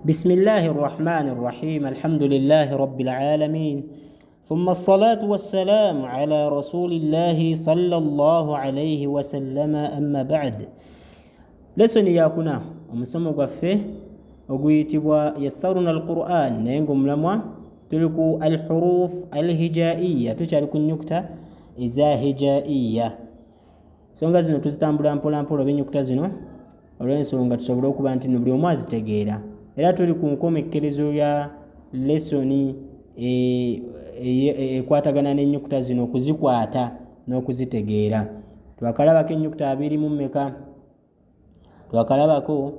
بسم الله الرحمن الرحيم الحمد لله رب العالمين ثم الصلاة والسلام على رسول الله صلى الله عليه وسلم أما بعد lesoni yakuna omusomo gwaffe oguyitibwa yassaruna alquran naye ngaomulamwa tuli ku alhuruf alhijaiya tukyali ku nyukuta eza hijaiya Ensonga zino tuzitambula mpolampola oba ennyukuta zino olw'ensonga tusobole okuba nti no buli omu azitegeera. Era tuli ku nkomekkerezo ya lesoni ekwatagana e, e, n'ennyukuta zino okuzikwata n'okuzitegeera. Twakalabako ennyukuta abiri mu mmeka? Twakalabako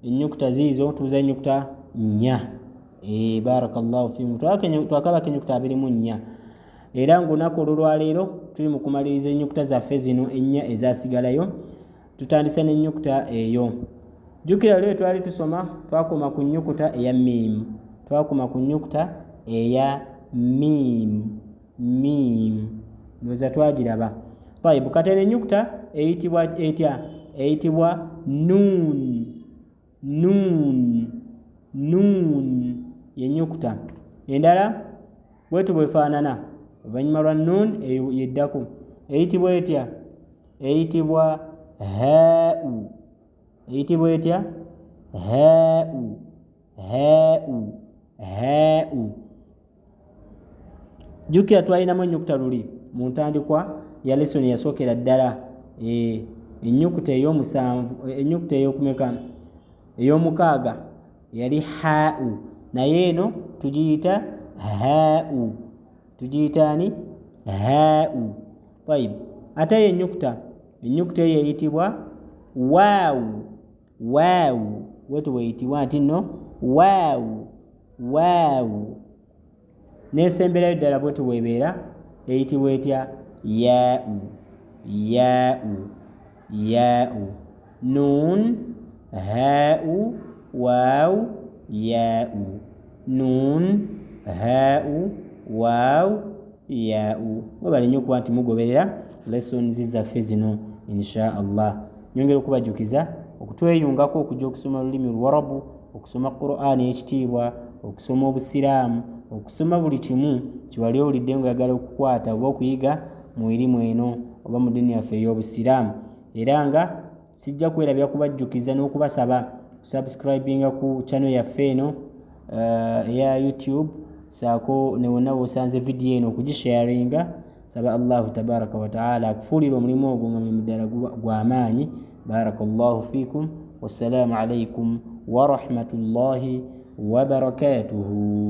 ennyukuta ziizo tuuza ennyukuta nnya. Eh, barakallahu fikum twakalabako ennyukuta 24 era ng'olunaku olwolwaleero tuli mu kumaliriza ennyukuta zaffe zino ennya ezasigalayo tutandise n'ennyukuta eyo jjukira lwe twali tusoma twakoma ku nnyukuta eya miimu twakoma ku nnyukuta eya miimu miimu ndowooza twagiraba tayibu kati eno ennyukuta eyitibwa etya eyitibwa nuun Nuun, nuun ye nnyukuta endala bwetyo bwefaanana oluvannyuma lwa nuun eyo yeddako eyitibwa etya eyitibwa haau eyitibwa etya haau haau haau Jjukira twalinamu ennyukuta luli mu ntandikwa ya lesoni eyasookera ddala e, ennyukuta ey'omusanvu ennyukuta ey'okumeka ey'omukaaga yali haau naye eno tugiyita haau tugiyita ani haau tayib ate eyo ennyukuta ennyukuta eyo eyitibwa waawu waawu wetu weyitibwa nti nno waawu waawu N'esemberayo ddala bwetyo bw'ebeera eyitibwa etya? Yaa'u, yaa'u, yaa'u. Nuun, haa'u, waawu, yaa'u. Nuun, haa'u, waawu, yaa'u. Mwebale nnyo okuba nti mugoberera lessons zaffe zino insha Allah. Nyongera okubajjukiza okutweyungako okujja okusoma olulimi Oluwarabu okusoma Qur'an ey'ekitiibwa, okusoma Obusiraamu, okusoma buli kimu kyewali owulidde ng'oyagala okukwata oba okuyiga mu irimu eno oba mu ddiini yaffe ey'Obusiraamu. Era nga sijja kwerabira kubajjukiza n'okubasaba kusubscribinga ku channel yaffe eno eya YouTube saako ne wonna w'osanze vidiyo eno okugisharinga. Saba Allahu tabaraka wataala akufuulire omulimu ogwo nga mulimu ddala gwa maanyi. Barakallahu fikum, wassalamu alaikum warahmatullahi wabarakatuhu.